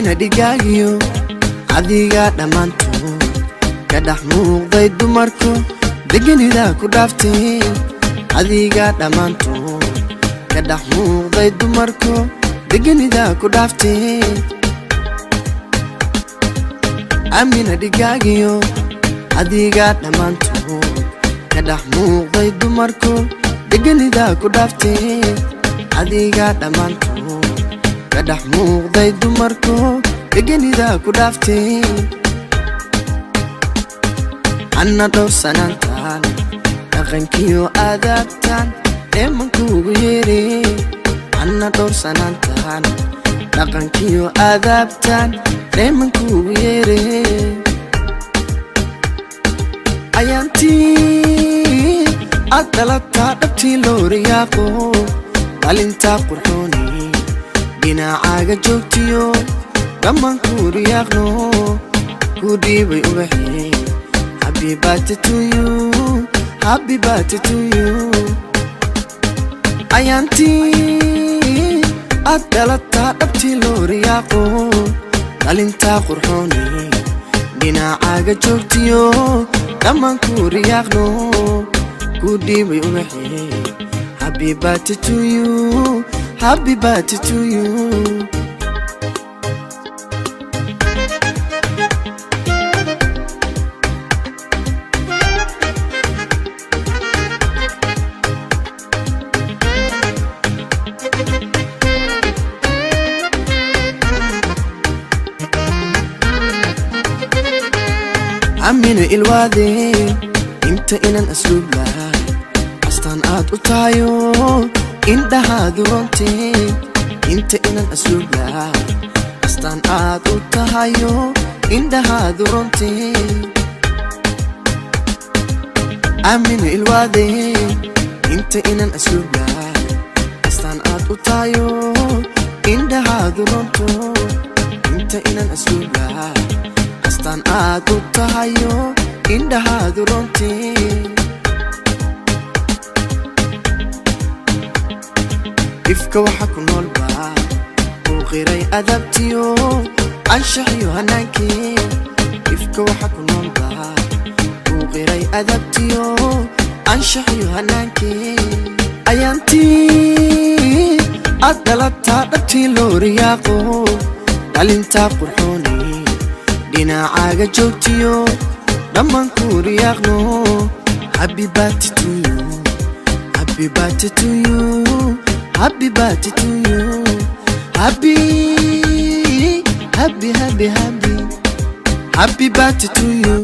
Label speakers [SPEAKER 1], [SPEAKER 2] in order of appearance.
[SPEAKER 1] Amina dhigaagiyo adiga dhammaantood ka dhex muuqday dumarku, deganidaa ku dhaaftay. Adiga dhammaantood ka dhex muuqday dumarku, deganidaa ku dhaaftay. Amina dhigaagiyo adiga dhammaantood ka dhex muuqday dumarku, deganidaa ku dhaaftay. Adiga dhammaantood ka dhex muuqday dumarku, deganidaa ku dhaaftay. Anna dhowrsanaantaan, dhaqankiyo aadaabtaan dheemankuugu yeere. Anna dhowrsanaantaan, dhaqankiyo aadaabtaan dheemankuugu yeere. Ayaantii aad dhalataa dhabtii loo riyaaqo, dhalintaa qurxooni dhinacaaga joogtiyo dhammaan kuu riyaaqno, ku dhiibay ubaxee. Happy birthday to you, happy birthday to you. Ayaantii aad dhalataa dhabtii loo riyaaqo, dhalintaa qurxooni dhinacaaga joogtiyo dhammaan kuu riyaaqno, ku dhiibay ubaxee. Happy birthday to you, happy birthday to you. Amina ilwaade, inta inan asluub lahay astaan aad u tahayo, indhahaadu rontee. Inta inan asluub lahay astaan aad u tahayo, indhahaadu rontee. Amina ilwaade, inta inan asluub lahay astaan aad u tahayo, indhahaadu ronto. Inta inan asluub lahay astaan aad u tahayo, indhahaadu rontee. Ifka waxa ku nool baa uu qiray adabtiyo anshaxiyo hanaankii. Ifka waxa ku nool baa uu qiray adabtiyo anshaxiyo hanaankii. Ayaantii aad dhalataa dhabtii loo riyaaqo, dhalintaa qurxooni dhinacaaga joogtiyo dhammaan kuu riyaaqno. Happy birthday to you, happy birthday to you, happy birthday to you. Happy, happy, happy, happy, happy birthday to you.